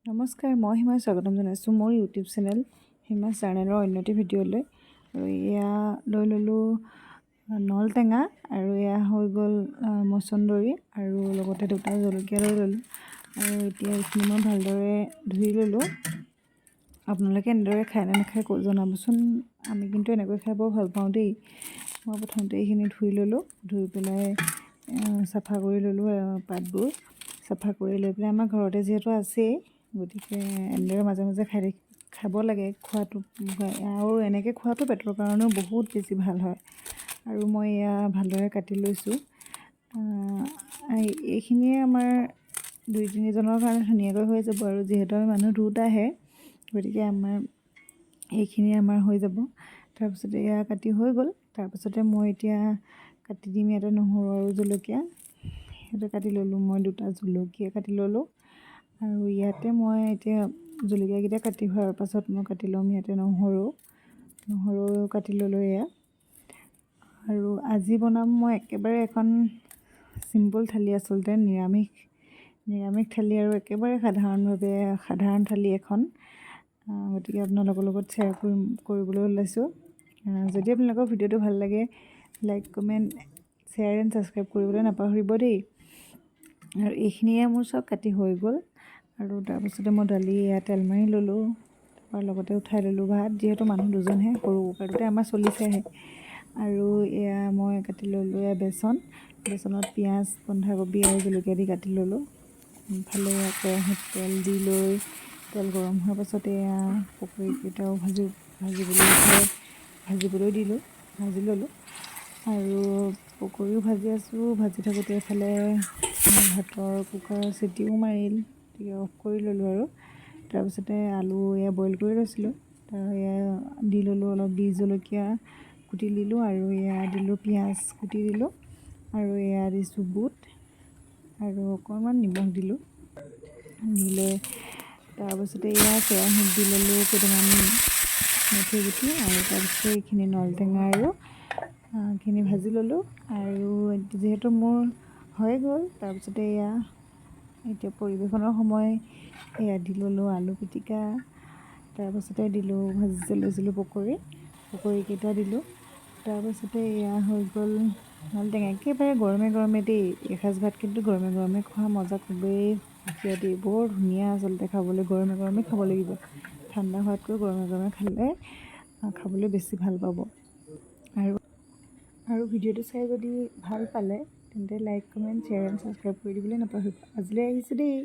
নমস্কাৰ, মই হিমা স্বাগতম জনাইছোঁ মোৰ ইউটিউব চেনেল হিমা চেনেলৰ অন্য এটি ভিডিঅ'লৈ। আৰু এয়া লৈ ল'লোঁ নলটেঙা আৰু এয়া হৈ গ'ল মচন্দৰী আৰু লগতে দুটা জলকীয়া লৈ ল'লোঁ। আৰু এতিয়া এইখিনি মই ভালদৰে ধুই ল'লোঁ। আপোনালোকে এনেদৰে খায় নে নাখায় জনাবচোন। আমি কিন্তু এনেকৈ খাই বৰ ভাল পাওঁ দেই। মই প্ৰথমতে এইখিনি ধুই ল'লোঁ, ধুই পেলাই চাফা কৰি ল'লোঁ। পাতবোৰ চাফা কৰি লৈ পেলাই আমাৰ ঘৰতে যিহেতু আছেই, গতিকে এনেদৰে মাজে মাজে খাই খাব লাগে। খোৱাটো আৰু এনেকৈ খোৱাটো পেটৰ কাৰণেও বহুত বেছি ভাল হয়। আৰু মই এয়া ভালদৰে কাটি লৈছোঁ। এইখিনিয়ে আমাৰ দুই তিনিজনৰ কাৰণে ধুনীয়াকৈ হৈ যাব। আৰু যিহেতু আমি মানুহ দুটাহে, গতিকে আমাৰ এইখিনিয়ে আমাৰ হৈ যাব। তাৰপিছতে এয়া কাটি হৈ গ'ল। তাৰপিছতে মই এতিয়া কাটি দিম ইয়াতে নহৰু আৰু জলকীয়া। ইয়াতে কাটি ল'লোঁ, মই দুটা জলকীয়া কাটি ল'লোঁ। আৰু ইয়াতে মই এতিয়া জলকীয়াকেইটা কাটি হোৱাৰ পাছত মই কাটি ল'ম ইয়াতে নহৰু। নহৰু কাটি ল'লোঁ এয়া। আৰু আজি বনাম মই একেবাৰে এখন চিম্পল থালি, আচলতে নিৰামিষ থালি আৰু একেবাৰে সাধাৰণভাৱে সাধাৰণ থালি এখন। গতিকে আপোনালোকৰ লগত শ্বেয়াৰ কৰিবলৈ ওলাইছোঁ। যদি আপোনালোকৰ ভিডিঅ'টো ভাল লাগে, like, comment, share and subscribe কৰিবলৈ নাপাহৰিব দেই। আৰু এইখিনিয়ে মোৰ চব কাটি হৈ গ'ল। আৰু তাৰপিছতে মই দালি এয়া তেল মাৰি ল'লোঁ, তাৰপৰা লগতে উঠাই ল'লোঁ ভাত। যিহেতু মানুহ দুজনহে, সৰু কুকাৰটোতে আমাৰ চলিছেহে। আৰু এয়া মই কাটি ল'লোঁ এয়া বেচন। বেচনত পিঁয়াজ, বন্ধাকবি আৰু জলকীয়া দি কাটি ল'লোঁ। ইফালে কেৰাহীত তেল দি লৈ তেল গৰম হোৱাৰ পাছতে এয়া পকৰীকেইটাও ভাজিবলৈ উঠাই ভাজিবলৈ দিলোঁ, ভাজি ল'লোঁ। আৰু পকৰীও ভাজি আছোঁ। ভাজি থাকোঁতে এফালে ভাতৰ কুকাৰৰ চিটিও মাৰিল, গতিকে অফ কৰি ল'লোঁ। আৰু তাৰপিছতে আলু এয়া বইল কৰি লৈছিলোঁ। তাৰ এয়া দি ল'লোঁ, অলপ বিহ জলকীয়া কুটি দিলোঁ আৰু এয়া দিলোঁ পিঁয়াজ কুটি দিলোঁ আৰু এয়া দিছোঁ বুট আৰু অকণমান নিমখ দিলোঁ। দি লৈ তাৰপিছতে এয়া কেৰাহীত দি ল'লোঁ কেইটামান মেথি গুটি আৰু তাৰপিছতে এইখিনি নলটেঙা আৰু এইখিনি ভাজি ল'লোঁ। আৰু যিহেতু মোৰ হৈ গ'ল, তাৰপিছতে এয়া এতিয়া পৰিৱেশনৰ সময়। এয়া দি ল'লোঁ আলু পিটিকা। তাৰপাছতে দিলোঁ ভাজি যে লৈছিলোঁ পকৰী, পকৰীকেইটা দিলোঁ। তাৰপাছতে এয়া হৈ গ'ল নলটেঙা। একেবাৰে গৰমে গৰমে দেই। এসাঁজ ভাত কিন্তু গৰমে গৰমে খোৱা মজা খুবেই সুকীয়া দেই। বৰ ধুনীয়া আচলতে খাবলৈ। গৰমে গৰমে খাব লাগিব। ঠাণ্ডা হোৱাতকৈ গৰমে গৰমে খালে খাবলৈ বেছি ভাল পাব। আৰু ভিডিঅ'টো চাই যদি ভাল পালে, তেন্তে like, comment, share and subscribe কৰি দিবলৈ নাপাহৰিব। আজিলৈ আহিছোঁ দেই।